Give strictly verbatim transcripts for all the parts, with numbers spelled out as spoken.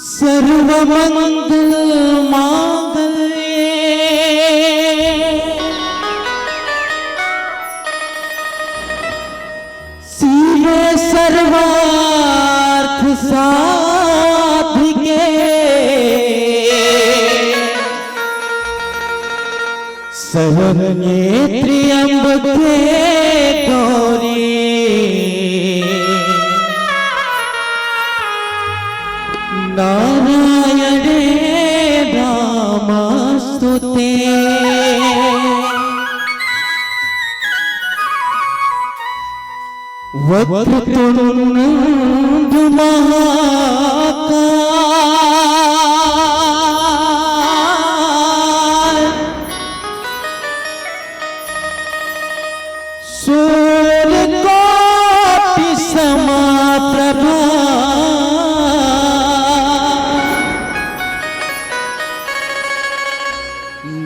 सर्वमंगल मांगल्ये शिवे सर्वार्थ साधिके शरण्ये त्र्यंबके गौरी नारायणे नमोस्तुते। वक्रतुंड महाकाय सूर्यकोटि समप्रभा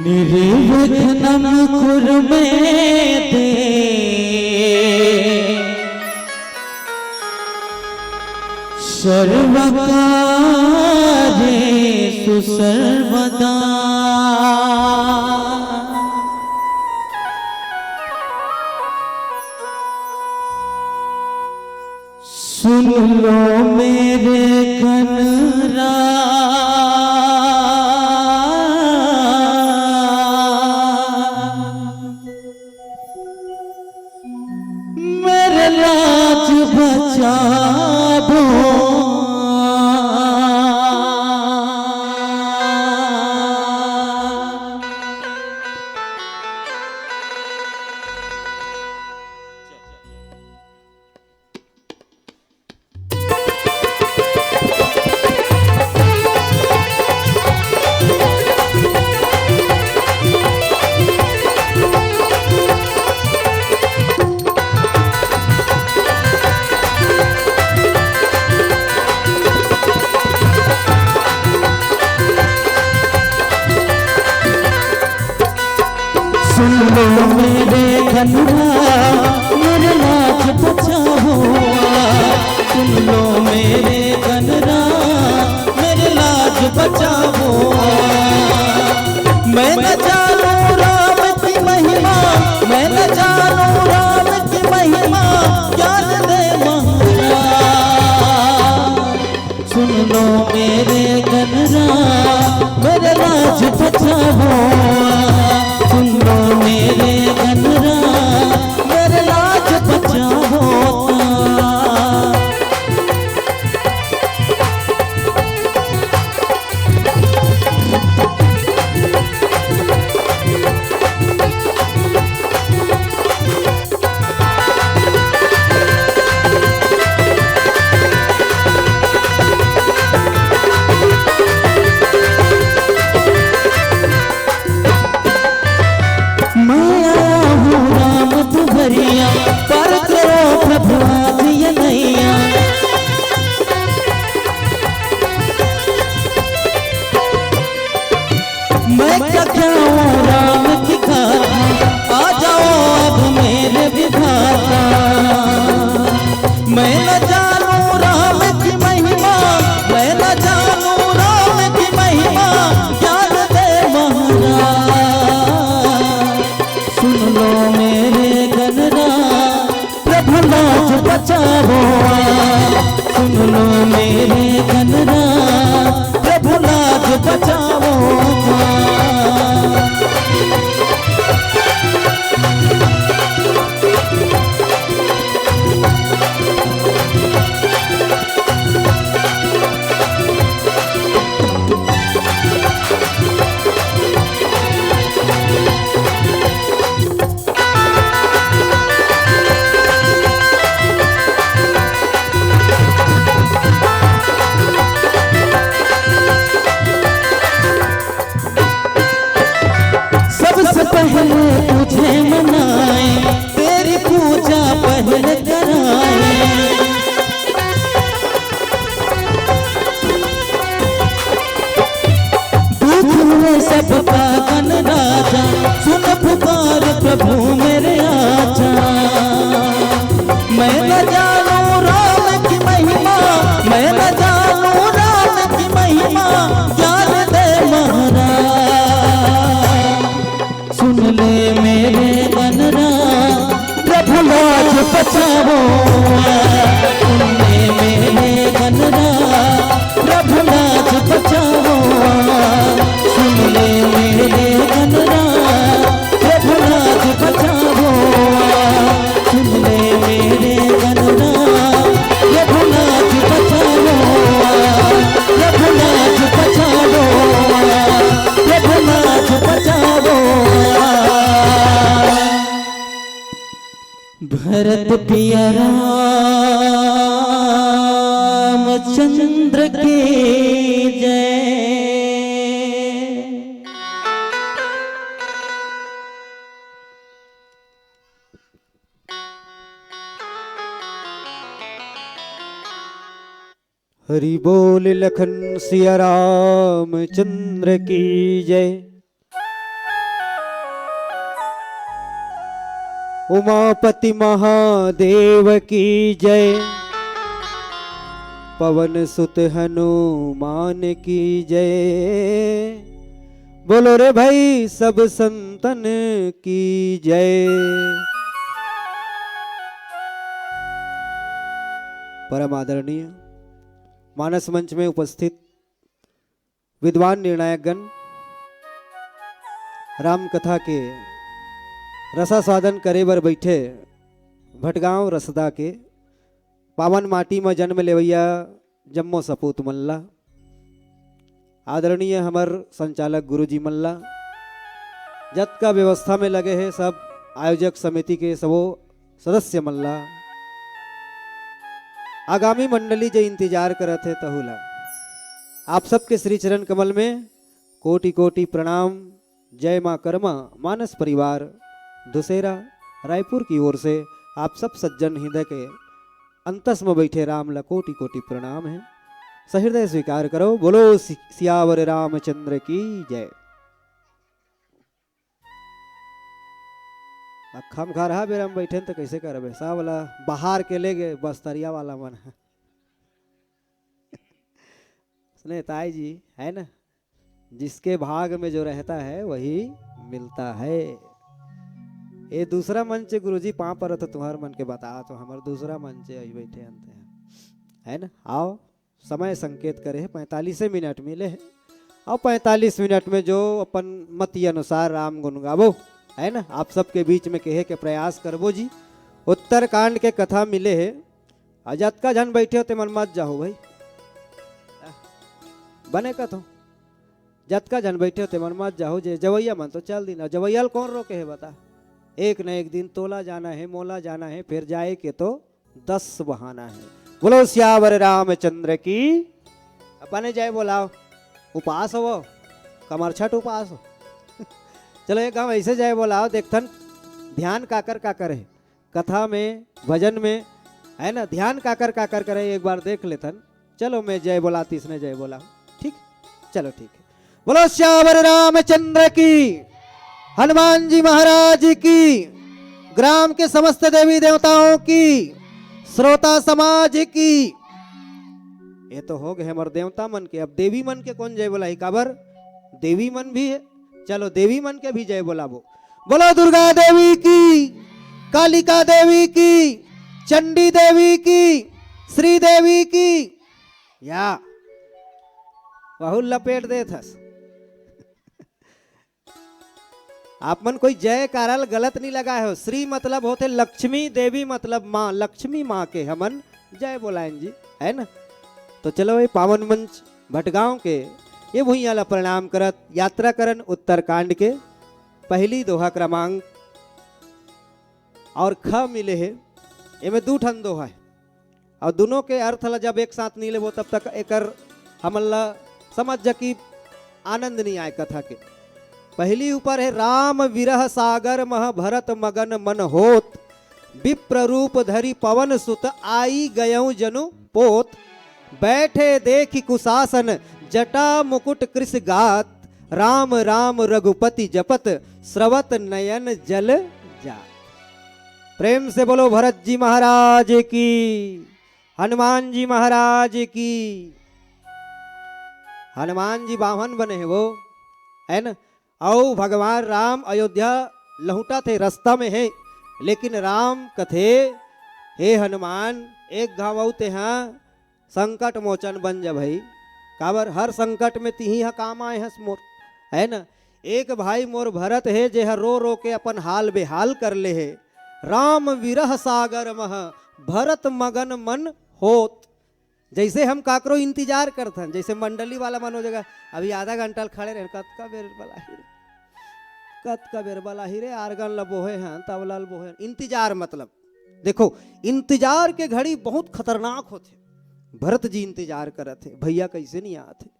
निर्विघ्नं कुरु मे देव सर्वकार्येषु सर्वदा। सुन लो मेरे कनरा, मेरे लाज बचाबो। सुन लो मेरे कनरा, मेरे लाज बचाओ। सुन लो मेरे कनरा, मेरे लाज बचाओ। मैं न जानू राम की महिमा, मैं न जानू राम की महिमा, ज्ञान दे महाराज। सुन लो मेरे कनरा, मेरे लाज बचाओ। सुन लो मेरे कनरा, मेरे लाज बचाओ। मैं आया हूँ राम दुआरिया, पार करो प्रभु आज ये नैया। मैं क्या गाऊं राम की गाथा, आ जाओ अब मेरे विधाता। मैं न जानू राम की महिमा, मैं न जानू राम की महिमा, ज्ञान दे महाराज। सुन लो मेरे कनरा, प्रभु लाज बचाओ। सुन लो मेरे कनरा, प्रभु लाज बचाओ। दशरथ पिया रामचंद्र की जय। हरि बोल लखन सिया रामचंद्र की जय। उमापति महादेव की जय। पवन सुत हनुमान की जय। बोलो रे भाई सब संतन की जय। परम आदरणीय मानस मंच में उपस्थित विद्वान निर्णायकगण, राम कथा के रसास्वादन करे बर बैठे भटगांव रसदा के पावन माटी म जन्म लेवैया जम्मो सपूत मन ला, आदरणीय हमर संचालक गुरुजी मन ला, जतका व्यवस्था में लगे हे सब आयोजक समिति के सबो सदस्य मन ला, आगामी मंडली जे इंतजार करत हे तहू ला, आप सबके श्री चरण कमल में कोटि कोटि प्रणाम। जय माँ कर्मा मानस परिवार धुसेरा रायपुर की ओर से आप सब सज्जन हृदय के अंतस में बैठे राम ला कोटि कोटि प्रणाम है। सहृदय स्वीकार करो। बोलो सि-, सियावर रामचंद्र की जय। अखम घर हा बेरा में बैठे न तो कैसे करबे? सब ला बाहर के ले गए बस्तरिया वाला मन। सुने ताई जी, है ना, जिसके भाग में जो रहता है वही मिलता है। ये दूसरा मंच गुरुजी पाँव पर तो तुम्हार मन के बता तो हमर दूसरा मंच अभी बैठे अंत है, है ना? आओ, समय संकेत करे है, पैंतालीस मिनट मिले है और पैंतालीस मिनट में जो अपन मति अनुसार राम गुण गाबो, है ना, आप सबके बीच में कहे के प्रयास करबो जी। उत्तरकांड के कथा मिले है और जतका झन बैठे हो ते मन मत जाओ भाई, बने कथो, जतका झन बैठे हो ते मन मत जाओ, जे जवैया मन तो चल दीन। जवैया ल कौन रोके है बता? एक न एक दिन तोला जाना है, मोला जाना है, फिर जाए के तो दस बहाना है। बोलो सियावर रामचंद्र की। अपने जय बोलाओ, उपास हो, कमर छठ उपास हो। चलो एक गांव ऐसे जय बोलाओ, देखथन ध्यान काकर काकर है कथा में, भजन में, है ना, ध्यान काकर काकर करे, एक बार देख लेथन। चलो मैं जय बोला, तीसने जय बोला, ठीक, चलो ठीक है। बोलो सियावर रामचंद्र की, हनुमान जी महाराज की, ग्राम के समस्त देवी देवताओं की, श्रोता समाज की। ये तो हो गए हमर देवता मन के, अब देवी मन के कौन जय बोला ही? काबर देवी मन भी है, चलो देवी मन के भी जय बोलाबो। बोलो दुर्गा देवी की, कालिका देवी की, चंडी देवी की, श्री देवी की। या बहुत लपेट देथस। आप मन कोई जयकारा ल गलत नहीं लगाए हो। श्री मतलब होते लक्ष्मी, देवी मतलब माँ, लक्ष्मी माँ के हमन जय बोलायन जी, है ना? तो चलो ये पावन मंच भटगांव के ये भुइयां ला प्रणाम करत यात्रा करन उत्तरकांड के। पहली दोहा क्रमांक और ख मिले हे, एमे दू ठन दोहा है। और दोनों के अर्थ ला जब एक साथ नहीं लेबो तब तक एकर हमन ला समझ जा कि आनंद नहीं आए कथा के। पहली ऊपर है, राम विरह सागर मह भरत मगन मन होत, विप्र रूप धरि पवन सुत आई गयउ जनु पोत। बैठे देखि कुशासन जटा मुकुट कृष गात, राम राम रघुपति जपत स्रवत नयन जल जात। प्रेम से बोलो भरत जी महाराज की, हनुमान जी महाराज की। हनुमान जी बाहन बने हैं वो, है ना? अउ भगवान राम अयोध्या लहुटा थे, रास्ता में है, लेकिन राम कथे, हे हनुमान, एक घाव अउ तेहा संकट मोचन बन जा भाई। काबर हर संकट में तिही ह काम आए हस मोर, है ना? एक भाई मोर भरत हे, जे ह रो रो के अपन हाल बेहाल कर ले हे। राम विरह सागर मह भरत मगन मन होत। जैसे हम काकरो इंतजार करथन, जैसे मंडली वाला मन हो जगह अभी आधा घंटा ल खड़े रहे, कतका बेर बलाही रे, कतका बेर बलाही रे, आर्गन ल बोहे हैं, तबला ल बोहे हैं, इंतजार मतलब। देखो, इंतजार के घड़ी बहुत खतरनाक होथे। भरत जी इंतजार करत हे, भैया कइसे नहीं आत हे,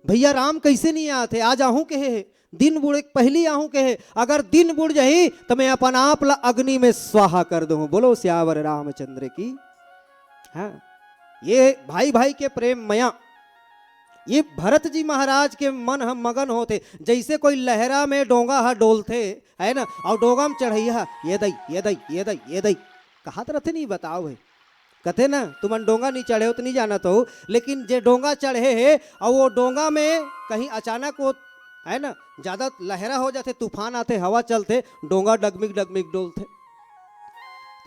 भैया राम कइसे नहीं आत हे। आज आहूं कहे हे, दिन बुड़े के पहिली आहूं कहे, अगर दिन बुड़ जाही त मैं अपन आप ला अग्नि में स्वाहा कर दूं। बोलो सियावर रामचंद्र की। हाँ, ये भाई भाई के प्रेम मया, ये भरत जी महाराज के मन ह मगन होथे। जइसे कोई लहरा में डोंगा ह डोलथे, है ना, अउ डोंगा में चढ़इया ह, "ये दई, ये दई, ये दई, ये दई," कहत रथे, नहीं बताओ हे। कथे ना, "तुमन डोंगा नहीं चढ़े हो त नहीं जानत हो," लेकिन जे डोंगा चढ़े हे अउ वो डोंगा में कहीं अचानक वो, है ना, ज्यादा लहरा हो जाथे, तूफान आथे, हवा चलथे, डोंगा डगमिग डगमिग डोलथे।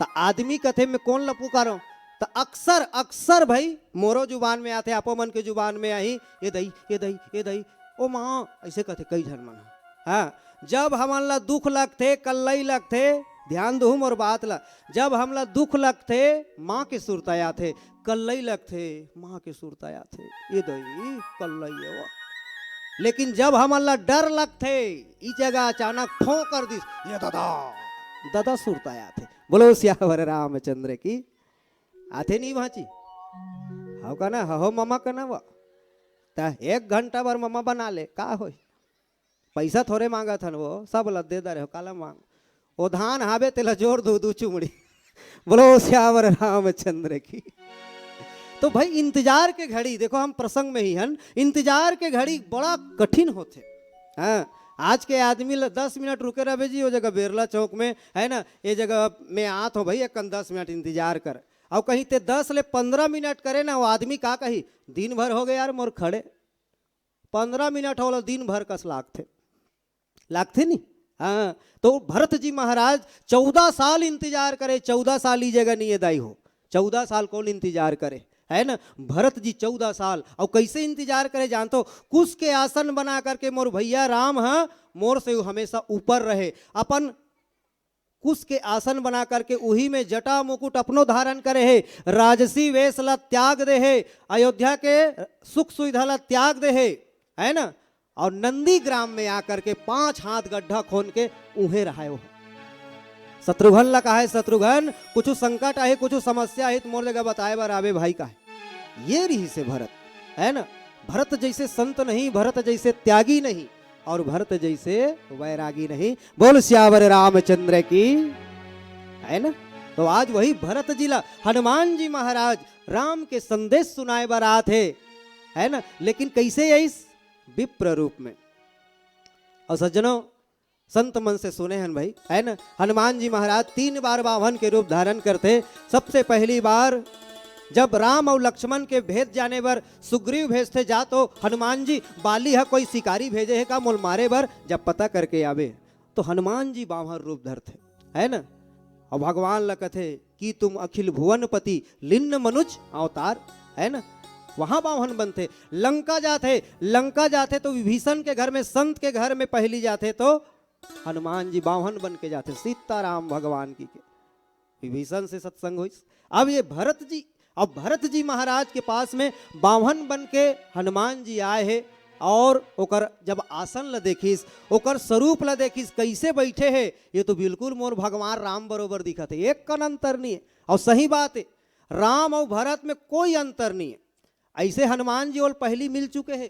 त आदमी कथे, "मैं कोन ल पुकारों?" त अक्सर, अक्सर भाई मोरो जुबान में आथे, आपो मन के जुबान में आही, "ए दई, ए दई, ए दई, ओ माँ," अइसे कथे कई झन मन ह। हाँ, जब हमन ला दुख लगथे, कल्लई लगथे, ध्यान दुहू मोर बात ला, जब हमला दुख लगथे, माँ के सुरता आथे, कल्लई लगथे, माँ के सुरता आथे, "ए दई, कल्लई ए वो।" लेकिन जब हमन ला डर लगथे, ई जगह अचानक फों कर दिस, "ए ददा, ददा सुरता आथे।" बोलो सियावर रामचंद्र की। आथे नहीं भांची? हव का ना, हहो ममा का ना वो। त एक घंटा बर ममा बना ले, का होही? पैसा थोरे मांगत हन वो, सब ल दे दरे हो, काला मांग। ओ धान हावे तेला जोर दू, दू चुमड़ी। बोलो सियावर रामचंद्र की। तो भाई इंतजार के घड़ी, देखो हम प्रसंग में ही हन, इंतजार के घड़ी बड़ा कठिन होथे। हाँ, आज के आदमी ल दस मिनट रुके रहबे जी, वो जगह बेरला चौक में, है ना, ये जगह में आत हो भाई, एक दस मिनट इंतजार कर। अउ कहीं ते दस ले पंद्रह मिनट करे ना, वो आदमी का कही, "दिन भर हो गए यार मोर खड़े।" पंद्रह मिनट होला दिन भर कस लागथे, लागथे नहीं? हाँ, तो भरत जी महाराज चौदह साल इंतजार करे, चौदह साल ई जगह नहीं ए दाई हो, चौदह साल कौन इंतजार करे, है ना? भरत जी चौदह साल, अउ कइसे इंतजार करे जानथो? कुश के आसन बना करके मोर भैया राम ह मोर से हमेशा ऊपर रहे, अपन कुश के आसन बना करके उही में जटा मुकुट अपनो धारण करे हे, राजसी वेश ला त्याग दे हे, अयोध्या के सुख सुविधा ला त्याग दे हे, है ना? अउ नंदी ग्राम में आकर के पांच हाथ गड्ढा खोन के उहे रहाय हो। शत्रुघ्न ला कहा हे, "शत्रुघ्न, कुछ संकट आहे, कुछ समस्या आहे, त मोर जगह बताए बर आबे भाई," कहा हे। ये रिहिस हे भरत, है ना? भरत जइसे संत नहीं, भरत जइसे त्यागी नहीं, अउ भरत जइसे वैरागी नहीं। बोल सियावर रामचंद्र की, है ना? तो आज वही भरत जी ला हनुमान जी महाराज राम के संदेश सुनाए बर आत हे, है ना? लेकिन कइसे आइस? विप्र रूप में। अउ सज्जनों, संत मन से सुने हन भाई, है ना? हनुमान जी महाराज तीन बार बाभन के रूप धारण करथे। सबसे पहली बार जब राम अउ लक्ष्मण के भेद जाने बर सुग्रीव भेजथे, "जा तो हनुमान जी, बाली ह कोई शिकारी भेजे हे का मोल मारे बर, जब पता करके आबे।" तो हनुमान जी बाभन रूप धरथे, है ना? अउ भगवान ला कथे कि "तुम अखिल भुवनपति लिन्न मनुज अवतार", है ना? वहां बाभन बनथे। लंका जाथे, लंका जाथे तो विभीषण के घर में, संत के घर में पहली जाथे तो हनुमान जी बाभन बन के जाथे, सीताराम भगवान की के। विभीषण से सत्संग होइस। अब ये भरत जी, अब भरत जी महाराज के पास में बाभन बन के हनुमान जी आए हे अउ ओकर जब आसन ल देखिस, ओकर स्वरूप ल देखिस, कइसे बइठे हे, ये तो बिल्कुल मोर भगवान राम बरोबर दिखत हे, एक कन अंतर नहीं हे। अउ सही बात हे, राम अउ भरत में कोई अंतर नहीं हे। अइसे हनुमान जी ओला पहली मिल चुके हे,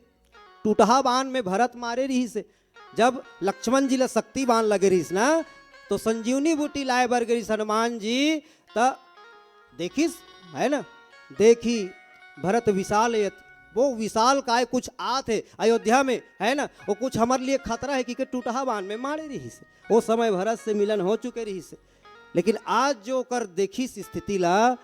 टूटहा बाण में भरत मारे रिहिस हे। जब लक्ष्मण जी ला शक्ति बाण लगे रिहिस ना, तो संजीवनी बूटी लाए बर गे रिहिस हनुमान जी, त देखिस, है ना, देखी भरत विशाल यत, वो विशाल काय कुछ आत हे अयोध्या में, है ना, वो कुछ हमर लिए खतरा हे, कि के टूटहा बाण में मारे रिहिस हे। वो समय भरत से मिलन हो चुके रिहिस हे। लेकिन आज जो ओकर देखिस स्थिति ला,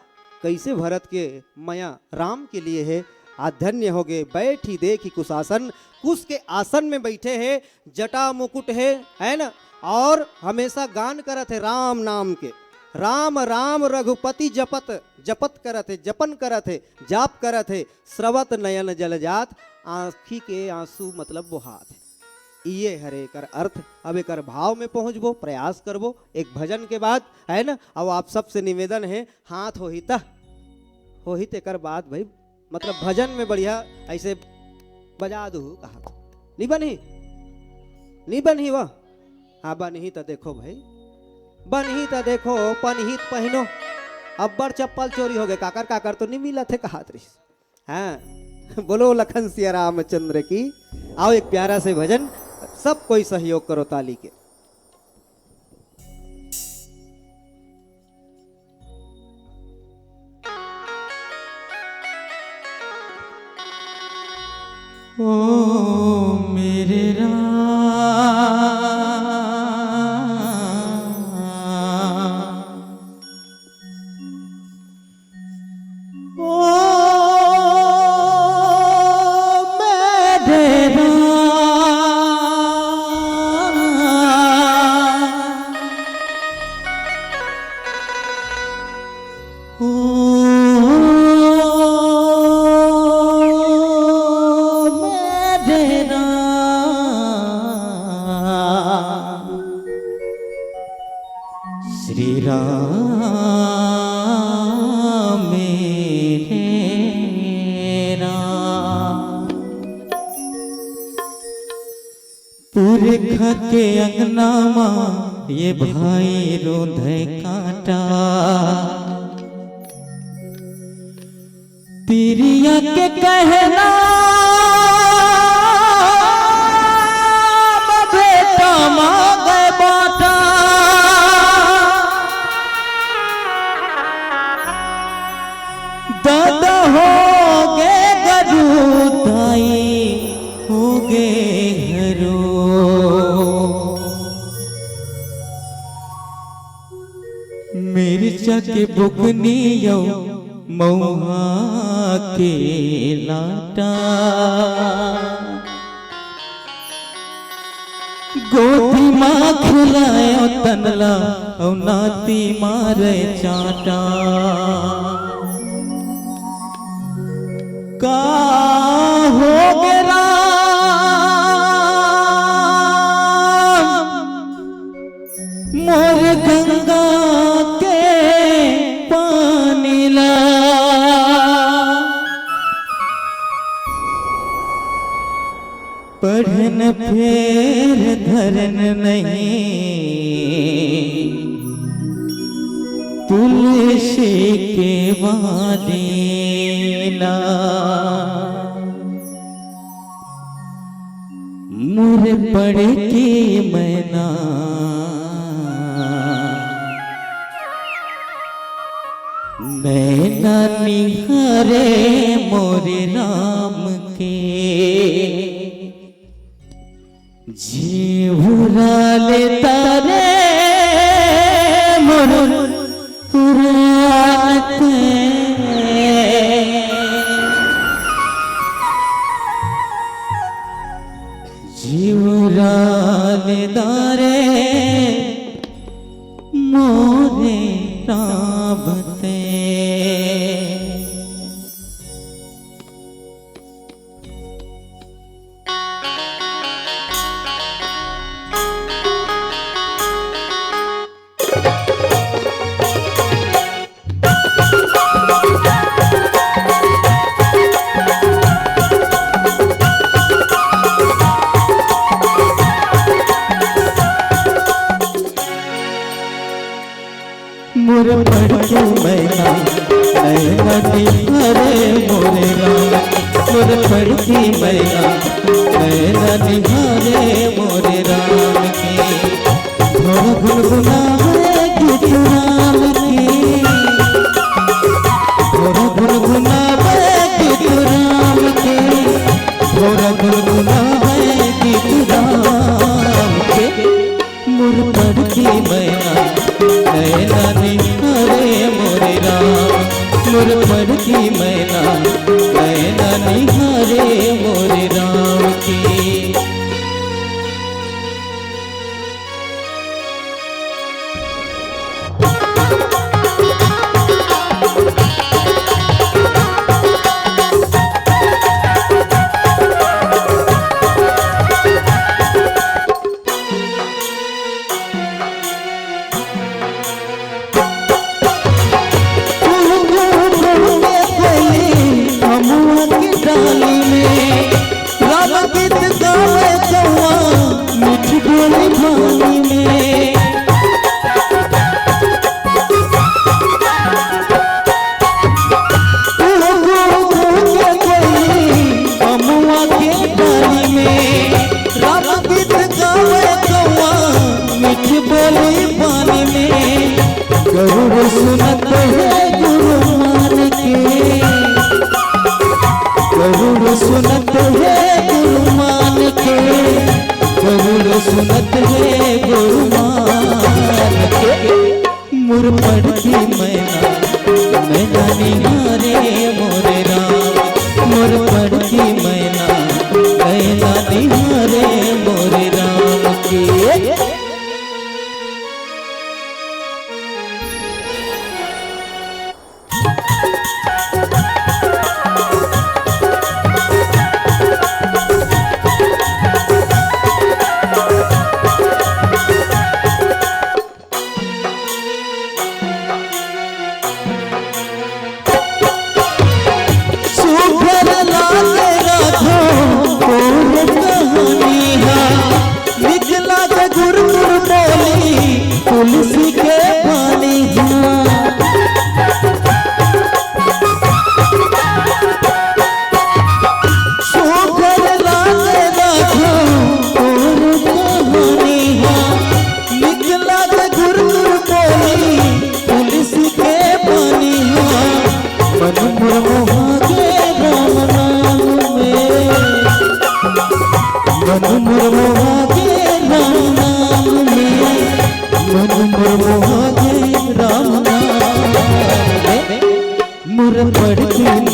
कइसे भरत के मया राम के लिए हे, आ धन्य हो गे। बैठी देखी कुशासन, कुश के आसन में बइठे हे, जटा मुकुट हे, है ना, अउ हमेशा गान करत हे राम नाम के, "राम राम रघुपति जपत", जपत करत हे, जपन करत हे, जाप करत हे, "स्रवत नयन जल जात", आँखी के आंसू मतलब बोहात हे। इये हरे एकर अर्थ। अब एकर भाव में पहुंचबो, प्रयास करबो एक भजन के बाद, है ना। अब आप सबसे निवेदन हे, हाथ होही त, होही तेकर बाद भाई, मतलब भजन में बढ़िया ऐसे बजा दू कहा, नहीं बनही, नहीं बनही वह, हाँ बनही त देखो भाई, बनही त देखो, पनही त पहिनो। अब्बड़ चप्पल चोरी होगे, काकर काकर तो नी मिलत हे कहात रहिस। हाँ, बोलो लखन सिया रामचंद्र की। आओ एक प्यारा से भजन, सब कोई सहयोग करो ताली के। ओ मेरे राम, ओ मेरे राम, ओ मेरे राम, श्री राम मेरे राम। पुरखा के अंगना मा ये भाई रूंधे कांटा। तिरिया के कहना बेटा मांगे बाटा। दादा होगे गरू, दाई होगे हरू। मिर्चा के बुकनी अउ मउहा के लाटा। गोदी मा खिलायो तनला, अउ नाती मारे चांटा। का होगे राम, मोर गंगा के पानी ला। पढ़न फेर धरन नहीं, तुलसी के बानी ला। मोर पड़की मैना, नैना निहारे मोरे राम के। जीवरा लेता रे मोर पुरान के। जीवरा लेता रे मोरे राम ते। मोर पड़की मैना, नैना निहारे मोरे राम। मोर पड़की मैना, नैना निहारे मोरे राम के। भोर गुनगुनावे गीत राम के। भोर गुनगुनावे गीत राम के। भोर गुनगुनावे गीत राम के। मोर पड़की मैना, नैना निहारे मोरे राम। मोर पड़की मैना, नैना निहारे मोरे राम के।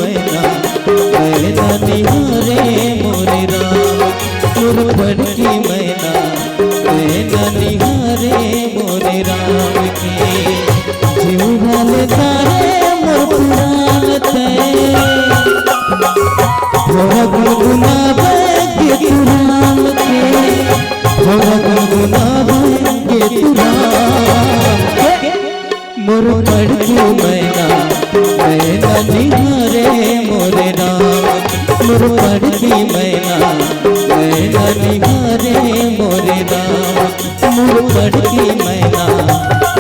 मैना, मैना निहारे मोरे राम, मोर पड़की मैना, मैना निहारे मोरे राम के। जीव डाले तारे मोर पुरान ते, भोरा गुनगुनावे के तू राम के, भोरा गुनगुनावे के तू राम के। मोर पड़की मैना, मैना निहारे मोरे राम। मोर पड़की मैना, मैना निहारे मोरे राम। मोर पड़की मैना,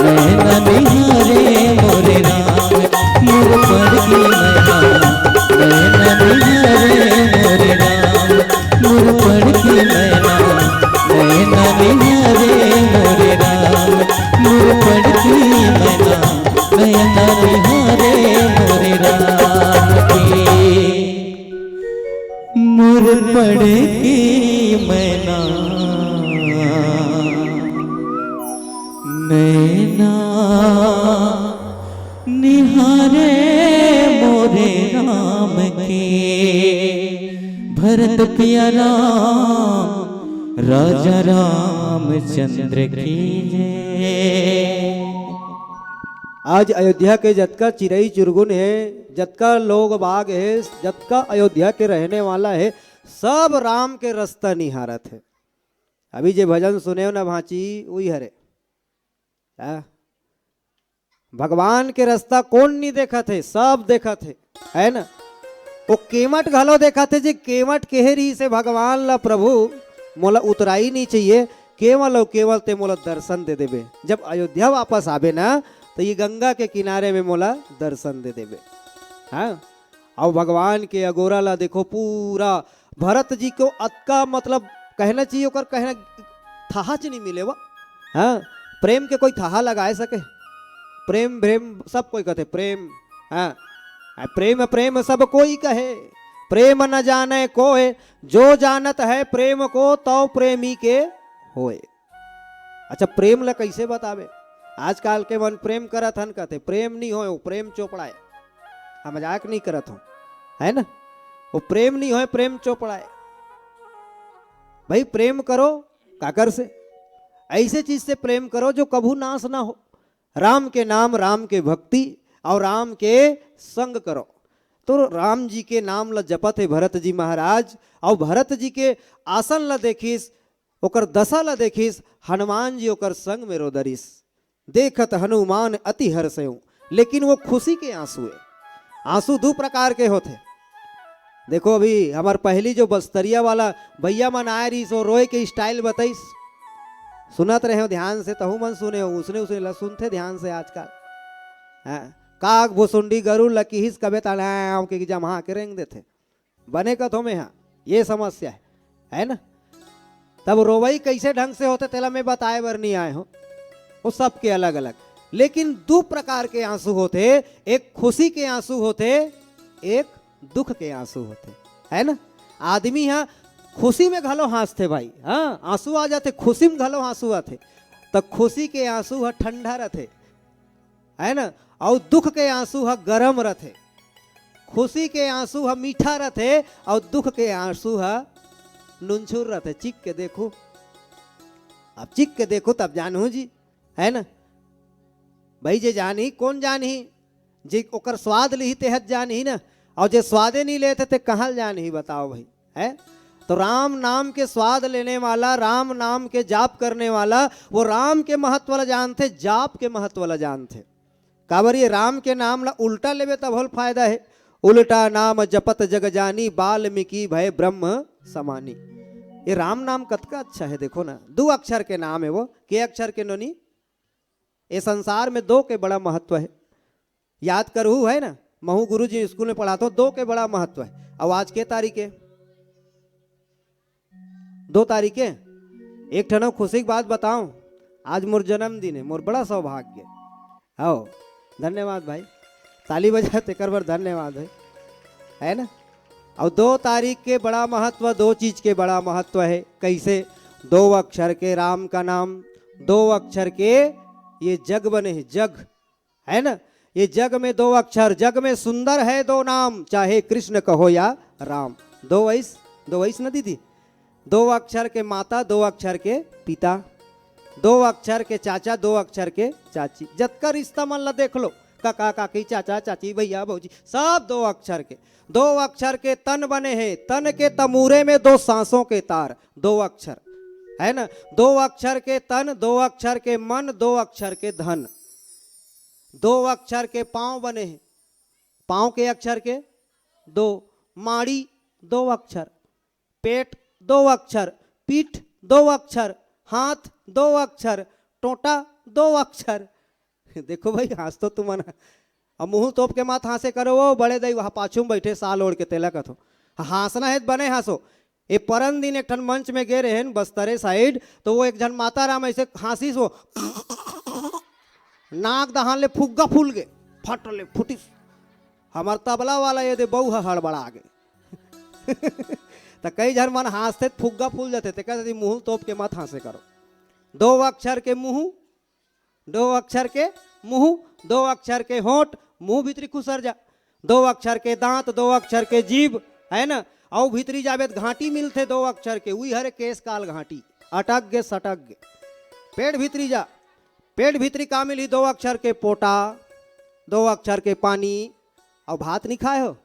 मैना निहारे मोरे राम। मोर पड़की मैना, मैना निहारे मोरे राम। मोर पड़की मैना, मैना निहारे मोरे राम। मोर पड़की मैना, मैना निहारे मोरे राम के। मोर पड़की मैना, मैना निहारे मोरे राम के। भरत पिया राम, राजा रामचंद्र की जय। आज अयोध्या के जतका चिरई चुरगुन हे, जतका लोग बाग हे, जतका अयोध्या के रहने वाला हे, सब राम के रस्ता निहारत हे। अभी जे भजन सुनेव ना भांची, उही हरे। हाँ? भगवान के रस्ता कोन नी देखत हे? सब देखत हे, है ना? वो केवट घलो देखत हे, जे केवट केहे रहिस हे भगवान ला, "प्रभु, मोला उतराई नी चाहिए, केवल अउ केवल ते मोला दर्शन दे देबे। जब अयोध्या वापस आबे ना, तो ये गंगा के किनारे में मोला दर्शन दे देबे।" हाँ? अउ भगवान के अगोरा ला देखो, पूरा भरत जी को अतका, मतलब, कहना चाहिए, ओकर कहना थाहा च नहीं मिले वो। हाँ, प्रेम के कोई थाहा लगाए सके? प्रेम, प्रेम सब कोई कहते, प्रेम। हाँ, आ, प्रेम, प्रेम सब कोई कहे, प्रेम न जाने कोय, जो जानत है प्रेम को, तौ प्रेमी के होय। अच्छा, प्रेम ला कइसे बताबे? आजकल के मन प्रेम करत हन, कहते प्रेम नहीं होय, वो प्रेम चोपड़ा हे। हम मजाक नहीं करत हों, है ना? वो प्रेम नहीं होय, प्रेम चोपड़ा हे। भाई, प्रेम करो, काकर से? ऐसे चीज से प्रेम करो जो कभू नाश ना हो। राम के नाम, राम के भक्ति अउ राम के संग करो। तो राम जी के नाम ला जपत हे भरत जी महाराज, अउ भरत जी के आसन ला देखिस, ओकर दशा ला देखिस, हनुमान जी ओकर संग में रोदरिस। देखत हनुमान अति हर्षेउ, लेकिन वो खुशी के आंसू हे। आंसू दू प्रकार के होथे। देखो, अभी हमर पहली जो बस्तरिया वाला भैया मन आए रहिस, वो रोए के style बताइस। सुनत रहे हो ध्यान से, तहू मन सुने हो, उसने, उसने ला सुनथे ध्यान से आजकल। हाँ, काग भुसुंडी गरु ल किहिस कबे त लाव के जम्हा के रेंग देथे। बने कथो में हाँ, ये समस्या है, है ना? तब रोवई कैसे ढंग से होथे, तेला मैं बताए बर नहीं आए हूँ, वो सबके अलग अलग। लेकिन दू प्रकार के आंसू होथे, एक खुशी के आंसू होथे, एक दुख के आंसू होथे, है ना? आदमी हा खुशी में घलो हाँसथे भाई, हाँ, आंसू आ जाथे, खुशी में घलो आंसू आथे। त खुशी के आंसू हा ठंडा रथे, है ना? अउ दुख के आंसू हा गरम रथे। खुशी के आंसू हा मीठा रथे, अउ दुख के आंसू हा नुनछुर रथे। चिख के देखू, अब चिख के देखू तब जानहू जी, है ना? भाई, जे जानही, कोन जानही? जे ओकर स्वाद लिही, तेहत जानही ना। अउ जे स्वादे नहीं लेथे, ते कहाँ जानही, बताओ भाई, है? तो राम नाम के स्वाद लेने वाला, राम नाम के जाप करने वाला, वो राम के महत्व ला जानथे, जाप के महत्व ला जानथे। काबर ये राम के नाम ला उल्टा लेबे तब होल फायदा है। "उल्टा नाम जपत जग जानी, वाल्मीकि भए ब्रह्म समानी।" ये राम नाम कतका अच्छा है, देखो ना, दू अक्षर के नाम है वो। के अक्षर के नोनी? ये संसार में दो के बड़ा महत्व है। याद करहू है ना, महू गुरु जी स्कूल में पढ़ाथों, दो के बड़ा महत्व है। अउ आज के तारीख है? दो तारीख है। एक ठन खुशी की बात बताऊं, आज मोर जन्मदिन है, मोर बड़ा सौभाग्य है। आओ, धन्यवाद भाई, ताली बजा, तेकर बर धन्यवाद भाई, है ना? अउ दो तारीख के बड़ा महत्व, दो चीज के बड़ा महत्व है। कैसे? दो अक्षर के राम का नाम, दो अक्षर के ये जग बने हैं, जग, है ना? ये जग में दो अक्षर, जग में सुंदर है दो नाम, चाहे कृष्ण कहो या राम। दो वैस, दो वैस न दीदी, दो अक्षर के माता, दो अक्षर के पिता, दो अक्षर के चाचा, दो अक्षर के चाची। जतका रिश्ता मन ला देख लो, काका काकी, चाचा चाची, भैया भौजी, सब दो अक्षर के। दो अक्षर के तन बने हे, तन के तमूरे में दो सांसों के तार, दो अक्षर, है ना? दो अक्षर के तन, दो अक्षर के मन, दो अक्षर के धन। दो अक्षर के पांव बने हे, पांव के अक्षर के दो, माड़ी दो अक्षर, पेट दो अक्षर, पीठ दो अक्षर, हाथ दो अक्षर, टोंटा दो अक्षर। देखो भाई, हांसथो तुमन। अब मुंह तोप के मत हांसे करो, वो बड़े दई वहां पाछू में बैठे साल ओढ़ के, तेला कथो। हांसना हे त बने हांसो। ए परन दिन एक ठन मंच में गे रहेन बस्तरे साइड, तो वो एक झन माता राम ऐसे हांसिस, वो नाक दहान ले फुग्गा फूल गे, फट ले फुटिस। हमर तबला वाला ये दे बहू ह हड़बड़ा गे। त कई झन मन हांसथे त फुग्गा फूल जाथे, तेकर सेती मुंह तोप के मत हांसे करो। दो अक्षर के मुंह, दो अक्षर के मुंह, दो अक्षर के होंठ, मुंह भीतरी खुसर जा, दो अक्षर के दांत, दो अक्षर के जीभ, है ना? अउ भीतरी जाबे त घांटी मिलथे दो अक्षर के, उही हरे केस काल घांटी, अटक गे सटक गे। पेट भीतरी जा, पेट भीतरी का मिलही? दो अक्षर के पोटा, दो अक्षर के पानी। अउ भात नहीं खाए हो?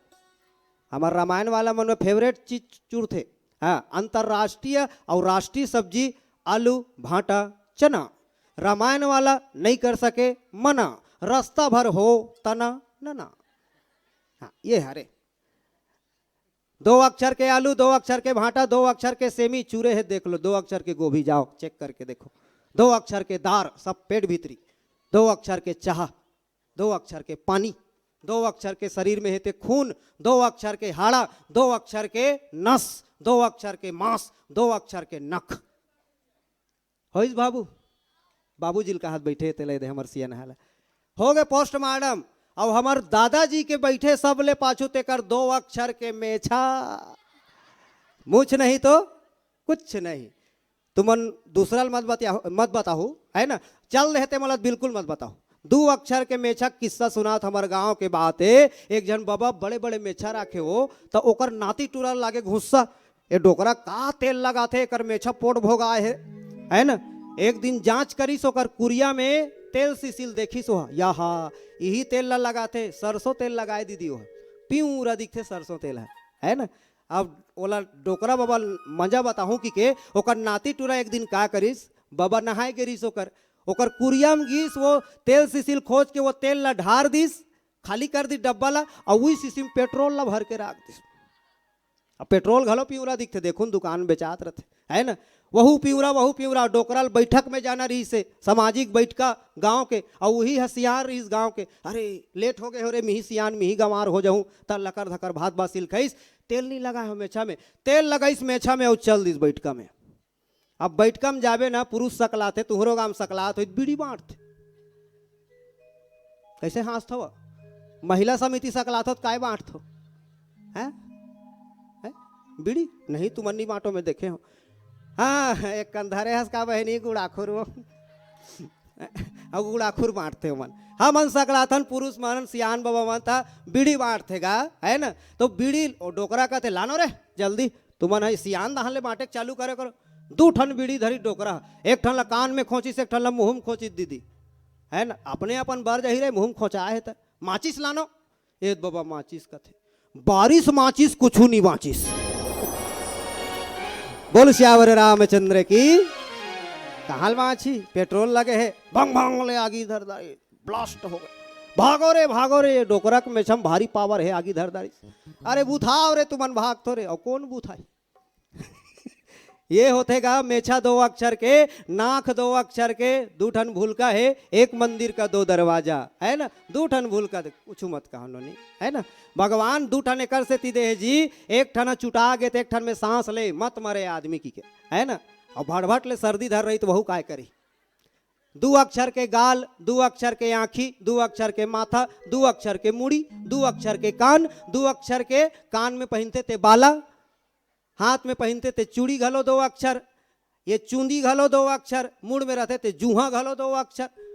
हमर रामायण वाला मन में फेवरेट चीज चुरथे। हाँ, अंतर्राष्ट्रीय अउ राष्ट्रीय सब्जी आलू, भांटा, चना। रामायण वाला नहीं कर सके मना, रस्ता भर हो तना नना। हाँ, ये हरे। दो अक्षर के आलू, दो अक्षर के भांटा, दो अक्षर के सेमी चूरे हे, देख लो, दो अक्षर के गोभी, जाओ चेक करके देखो, दो अक्षर के दार, सब पेट भीतरी, दो अक्षर के चाह, दो अक्षर के पानी, दो अक्षर के शरीर में हे ते खून, दो अक्षर के हाड़ा, दो अक्षर के नस, दो अक्षर के मांस, दो अक्षर के नख। होइस बाबू? बाबूजी ल कहत बैठे, तेला दे हमर सियन हाला। हो गे पोस्टमार्टम। अब हमर दादाजी के बैठे सबले पाछू तेकर दो अक्षर के मेछा। मुछ नहीं तो कुछ नहीं। तुमन दूसरा ल मत बतियाहू, मत बताहू, है ना? चल रहे ते मोला बिल्कुल मत बताहू। दू अक्षर के मेछा किस्सा सुनात हमर गांव के बात हे। एक झन बबा बड़े-बड़े मेछा राखे हो, त ओकर नाती टूरा लागे गुस्सा, "ए डोकरा का तेल लगाथे, एकर मेछा पोट भोगाए हे," है ना? एक दिन जांच करिस ओकर कुरिया में तेल सिसिल, देखिस ओहा, "याहा, इही तेल ला लगाथे, सरसों तेल लगाए दीदी ओहा, पिंवरा दिखथे सरसों तेल ह," है ना? अब ओला डोकरा बबा मजा बताहूं कि के, ओकर नाती टूरा एक दिन का करिस, बबा नहाए गे रिस ओकर, ओकर कुरिया में गिस, वो तेल सिसिल खोज के वो तेल ला ढार दिस, खाली कर दिस डब्बा ला, अउ उही सिसिम पेट्रोल ला भर के राख दिस। अब पेट्रोल घलो पिंवरा दिखथे, देखुन दुकान बेचात रथे, है ना? वहू पिंवरा, वहू पिंवरा, डोकरा ल बैठक में जाना रिहिस हे, सामाजिक बैठका गांव के, अउ उही ह सियान रिहिस गांव के। "अरे, लेट हो गे हो रे, मिही सियान, मिही गंवार हो जाहूं," त लकर धकर भात बासी ल खाइस, तेल नी लगाए हो मेछा में, तेल लगाइस मेछा में अउ चल दिस बैठका में। अब बैठका में जाबे ना, पुरुष सकलाथे, तुहरो गांव सकलात होई, बीड़ी बांटथे। कैसे हांसथव? महिला समिति सकलात हो त काय बांटथो? हैं? हैं? बीड़ी? नहीं, तुमन नी बांटो, मैं देखे हो। हाँ, एक कन धरे हस का बहिनी गुड़ाखुर वो। अउ गुड़ाखुर बांटथे ओमन। हमन सकलाथन पुरुष मन, सियान बबा मन त बीड़ी बांटथे गा, है ना? तो बीड़ी, ओ डोकरा कथे, "लानो रे, जल्दी।" तुमन ह सियान दहान ले बांटे के चालू करे करो। दू ठन बीड़ी धरी डोकरा, एक ठन ला कान में खोंचिस, एक ठन ला मुंह में खोंचिस दीदी, है ना? अपने अपन बर जही रहे, मुंह में खोंचाए हे त। "माचिस लानो।" "ए बबा, माचिस कथे, बारिस माचिस, कुछु नी बांचिस।" बोल सियावर रामचंद्र की। कहां ले बांची? पेट्रोल लगे हे, भंग भंग ले आगी धर दाई। ब्लास्ट हो गए। "भागो रे, भागो रे, ये डोकरा के मेछा में भारी पावर हे, आगी धर दारिस।" "अरे बुथाव रे, तुमन भागथो रे।" अउ कोन बुथाई? ये होथे गा मेछा दो अक्षर के, नाक दो अक्षर के, दू ठन भुलका हे, एक मंदिर का दो दरवाजा, है ना? दू ठन भुलका दे, कुछु मत कहा नोनी, है ना? भगवान दू ठन एकर सेती दे हे जी, एक ठन चुटा गे त एक ठन में सांस ले, मत मरे आदमी की के, है ना? अउ भटभट ले सर्दी धर रही त वहू काय करी? दू अक्षर के गाल, दू अक्षर के आंखी, दू अक्षर के माथा, दू अक्षर के मुड़ी, दू अक्षर के कान, दू अक्षर के कान में पहिनथे ते बाला, हाथ में पहिनथे ते चूड़ी घलो दो अक्षर, ये चूंदी घलो दो अक्षर, मुड़ में रहथे ते जूहा घलो दो अक्षर।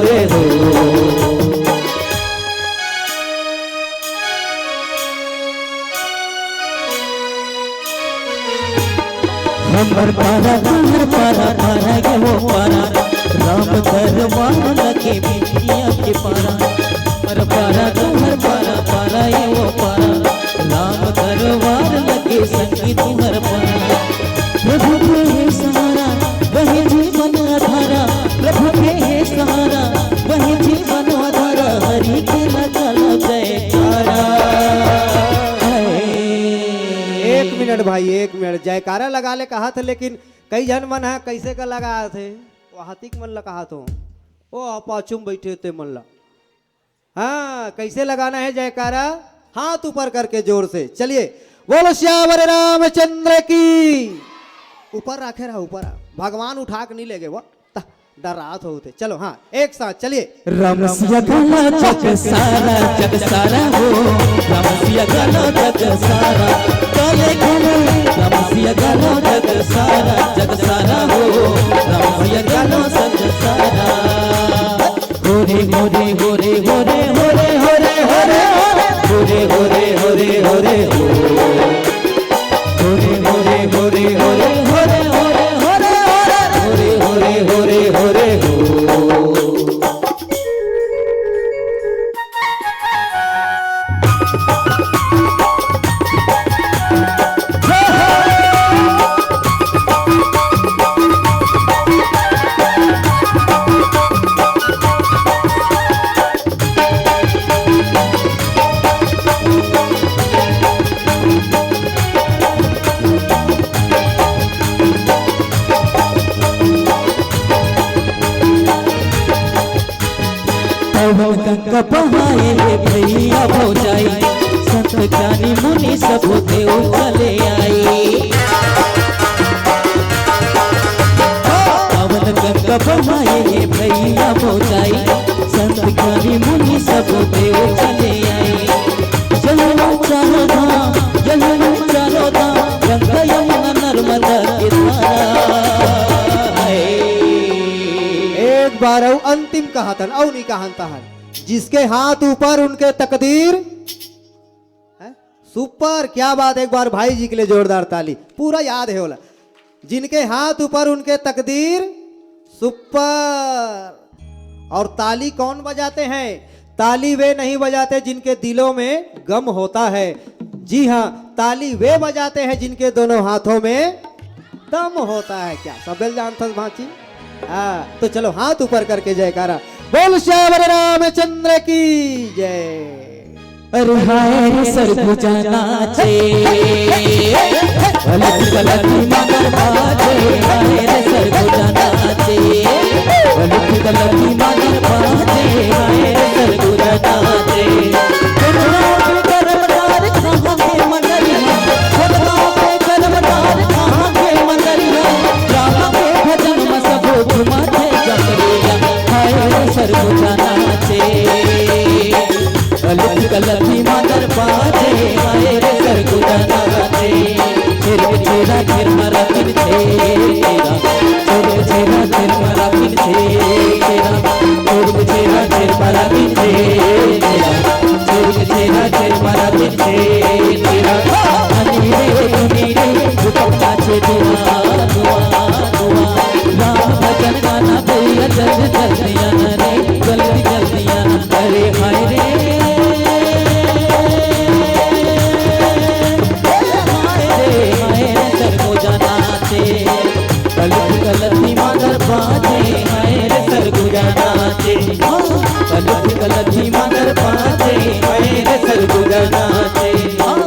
रे हो। हमर पारा, तुहर पारा, पारा गे वो पारा, राम दरबार लगे बिटिया के पारा। हमर पारा, तुहर पारा, पारा ये वो पारा, राम दरबार लगे संगी तुहर पारा। प्रभु के हे सहारा, वही जीवन आधारा, प्रभु के हे सहारा, वही जीवन आधारा, हरि के लगा लो जयकारा। एक मिनट भाई, एक मिनट, जयकारा लगा ले कहा थे, लेकिन कई झन मन ह कइसे का लगा थे, वो हाथी के मन ला कहा थो, ओ पाछू म बइठे ते मन ला। हाँ, कइसे लगाना हे जयकारा? हाथ ऊपर करके जोर से। चलिए, बोलो सियावर रामचंद्र की। ऊपर राखे रहा, ऊपर। भगवान उठा के नहीं लेगे वो। ता, डरात होते। चलो, हाँ, एक साथ चलिए। रमसिया गाना जग सारा, जग सारा हो। रमसिया गाना जग सारा। काले घूमो। रमसिया गाना जग सारा, जग सारा हो। रमसिया गाना जग सारा। होरे होरे होरे होरे होरे होरे होरे होरे होरे होरे होरे होरे हो। होरे होरे होरे होरे होरे होरे होरे होरे होरे होरे होरे होरे हो। पवन गंगा बहाए हे भैया भौजाई, संत ज्ञानी मुनि सब देव चले आई। पवन गंगा बहाए हे भैया भौजाई, संत ज्ञानी मुनि सब देव चले आई। जलवा चारो धाम, जलवा चारो धाम, गंगा यमुना नर्मदा के धारा है। एक बार अउ अंतिम कहाथन, अउ नहीं कहाथन। जिसके हाथ ऊपर उनके तकदीर है। सुपर, क्या बात, एक बार भाई जी के लिए जोरदार ताली। पूरा याद है ओला। जिनके हाथ ऊपर उनके तकदीर सुपर। और ताली कौन बजाते हैं? ताली वे नहीं बजाते जिनके दिलों में गम होता है। जी हाँ, ताली वे बजाते हैं जिनके दोनों हाथों में दम होता है। क्या सबेल जानथस भांची? हाँ, तो चलो हाथ ऊपर करके जयकारा। बोल श्यावर रामचंद्र की जय। अरे हाय रे सरगुजा नाचे, अलग अलग मांगर बाजे, हाय रे सरगुजा नाचे, अलग अलग मांगर बाजे, हाय रे सरगुजा नाचे। करमदार कहाँ के मंदरिया, करमदार कहाँ के मंदरिया, राम के भजन में सब झूमत हे जमरिया। हाय रे सरगुजा नाचे, अलग अलग मांगर बाजे, हाय रे सरगुजा नाचे। छेरा छेरा छेर मारा तीन छेरा, छोड़ छेरा छेर मारा तीन छेरा, छोड़ छेरा छेर मारा तीन छेरा, छोड़ छेरा छेर मारा तीन छेरा। हनी रे धुनी रे, भूकंप नाचे दुआ दुआ दुआ। राम भजन गाना भैया जल्दी जल्दी आना रे, जल्दी जल्दी आना। अरे हाय रे, हाय रे, हाय रे, सरगुजा नाचे। अलग अलग मांगर बाजे, हाय रे सरगुजा नाचे। हाँ, अलग अलग मांगर बाजे, हाय रे सरगुजा नाचे। हाँ,